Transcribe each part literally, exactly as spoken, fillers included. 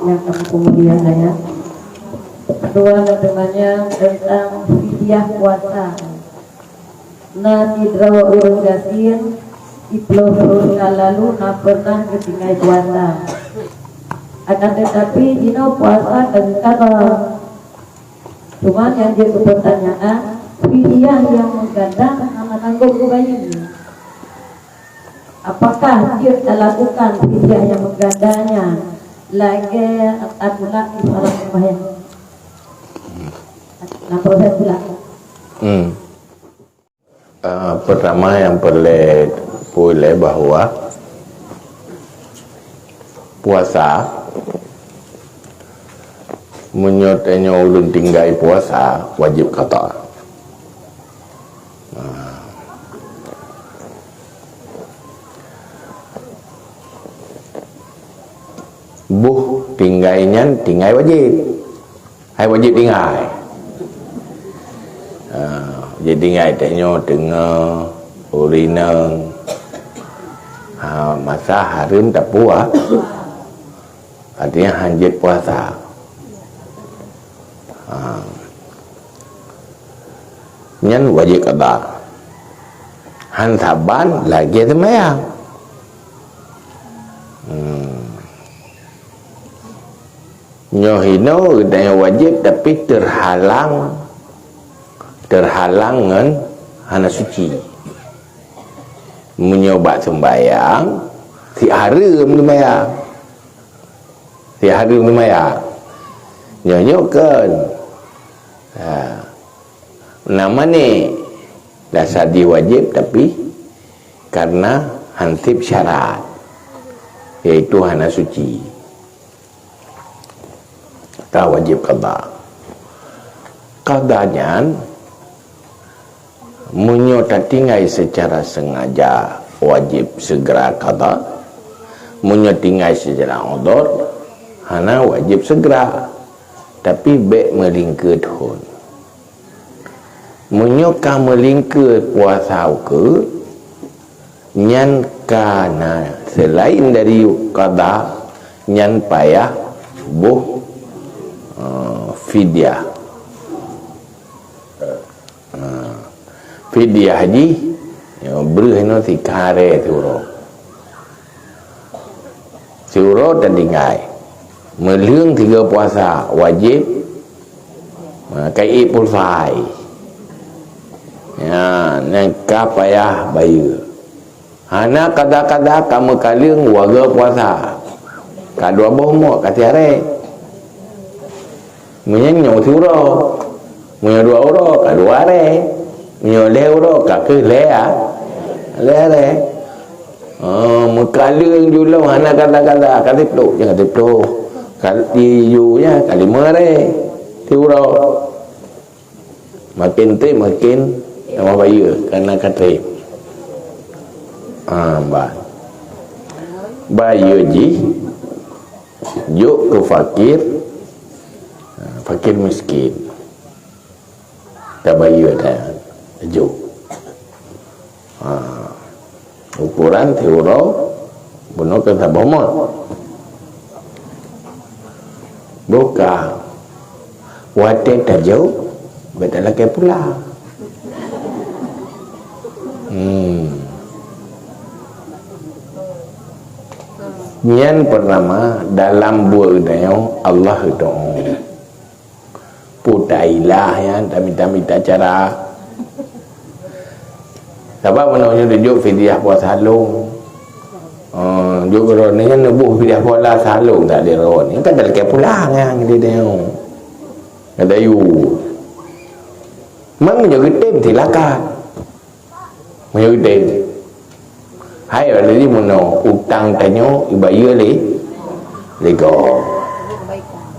Yang kami pemuliakan, ya. Dua, teumanyong teuntang fidyah puasa. Na sidroe ureuëng gasien, siplôh thon ka lalu na pernah geutinggai puasa. Akan tetapi, jinoe puasa ka geuqadha. Cuma nyang jeuet keupeutanyaan, fidyah nyang meugadang hana tanggong keu bayeue. Apakah jeuet talakukan fidyah nyang meugadang nyan lagée tatulak di salat sembahyang? Enam puluh sembilan. Hmm. Ah, pertama nyang peureulée peureulée bahwa puasa, meunyoe tanyoe ulôn tinggai puasa, wajéb qadha. Ah. Boh tinggai nyan tinggai wajéb. Hai wajéb tinggai. Ha, wajéb tinggai tanyoe teungoh, ureuëng inong. Ha, masa hareuem tapua-, artinya hanjeuet puasa. Ha. Nyan wajéb qadha. Han saban lagée seumayang. Hmm. Nyoe hinoe geutanyoe wajéb, tapi teuhalang, teuhalang ngon hana suci. Meunyoe bak seumbahyang, sihareuem seumayang. Sihareuem seumayang. Nyoe, nyoe kon. Ha. Nama ni? Dasar jih wajéb, tapi karena hansib syarat, yaitu hana suci. Ka wajéb qadha. Qadha nyan, meunyoe tatinggai seucara seungaja, wajéb seugera qadha. Meunyoe tinggai seucara udhur, hana wajéb seugera, tapi bék meulingkeue thon. Meunyoe ka meulingkeue puasa ukeue, nyan ka na seulaén dari qadha, nyan payah boh, eh, fidyah. Eh, fidyah jih, ya, breueh nyoe sikaré siuroe. Siuroe tatinggai. Meulheueng tiga puasa wajéb, ha, ka ék pulsa. Ya, nyan ka payah bayeue. Hana kada-kada ka meukaleueng waga puasa. Ka dua boh mok ka siaré. Meunyoe nyoe siuroe, meunyoe dua uroe ka dua aré, meunyoe lhée uroe ka keuh lhée a-, lhée aré. Oh, meukaleueng julong hana kada-kada, ka siplôh, nyang ka siplôh. Ka iju nyan ka limong aré siuroe. Makin trép makin tamah bayeue, kana ka trép. Ah, bah. Bayeue jih jok keu fakir, ah, fakir miskin. Tabayeue dah jok. Ha. Ukuran siuroe bunoe keu saboh mot. Buka. Watée tajok, beuta lakée pula. Hmm. Nyan peureutama dalam buet geutanyoe Allah geutu'oh. Peue ta ilah nyan, tamita-mita cara. Sabab meunyoe nyoe jok fidyah puasa lôn. Oh, jok droeneuh nyan neuboh fidyah puasa lôn tak di droeneuh. Kan talakée pulang nyan di dayuh. Ka dayuh. Meunyoe geutem silakan. Meunyoe udeb. Hai lagée jih meunoe, utang tanyoe ibayeue lé, lé gob.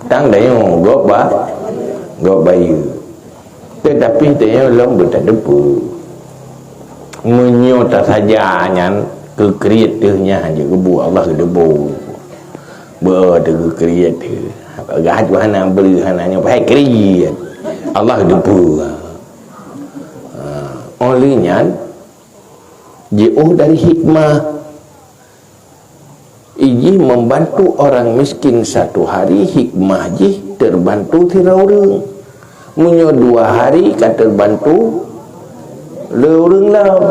Utang tanyoe gob ba, gob bayeue. Teutapi tanyoe lom beutadeupeu. Meunyoe tasaja nyan keu kriet teuh nyan hana geubeuet Allah geudeubeu. Beu teuh keu kriet teuh. Gahat hana bri hana nyoe, hai kriet. Allah geudeubeu. Ha, óh lheueh nyan, jiôh dari hikmah. Ijih membantu orang miskin satu hari, hikmah jih terbantu sidroe ureuëng. Meunyoe dua hari ka terbantu lé ureuëng lom.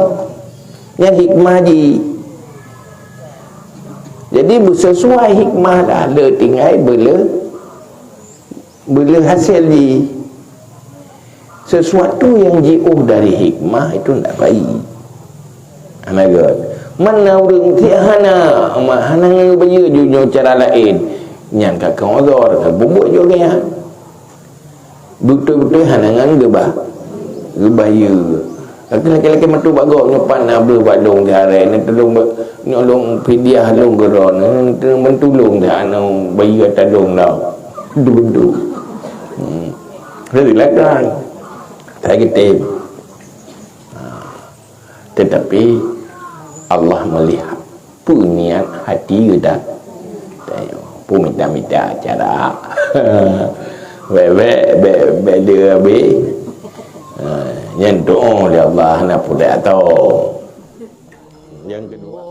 Nyan hikmah jih. Jadi, beusesuai hikmah dah, le tinggai beuleu, beuleu hasé jih. Sesuatu yang jiôh dari hikmah itu ndak baik. Hana göt. Mana ureuëng tiek hana, ma hana ngon bayeue ju nyoe cara laén. Nyan ka keu uzur, ka bubuet juga nyan. Beutôi-beutôi hana ngon geubah, geubayeue. Tapi laki-laki meuteubagoe nyoe pat na bleuh bak lôn di aré, na tulông ba-, nyoe lôn fidyah lôn keudroe, na tulông mentulông dah, na bayeue ata lôn dah. Dudu. Hmm. Jadi lakukan. Saya kitim. Ha. Tetapi Allah melihat peue niat hati geutanyoe. Peue mita-mita cara. Bèk, bèk, bèk, bèk dia habéh. Ha, nyan doa lé Allah na pudak tho. Yang kedua.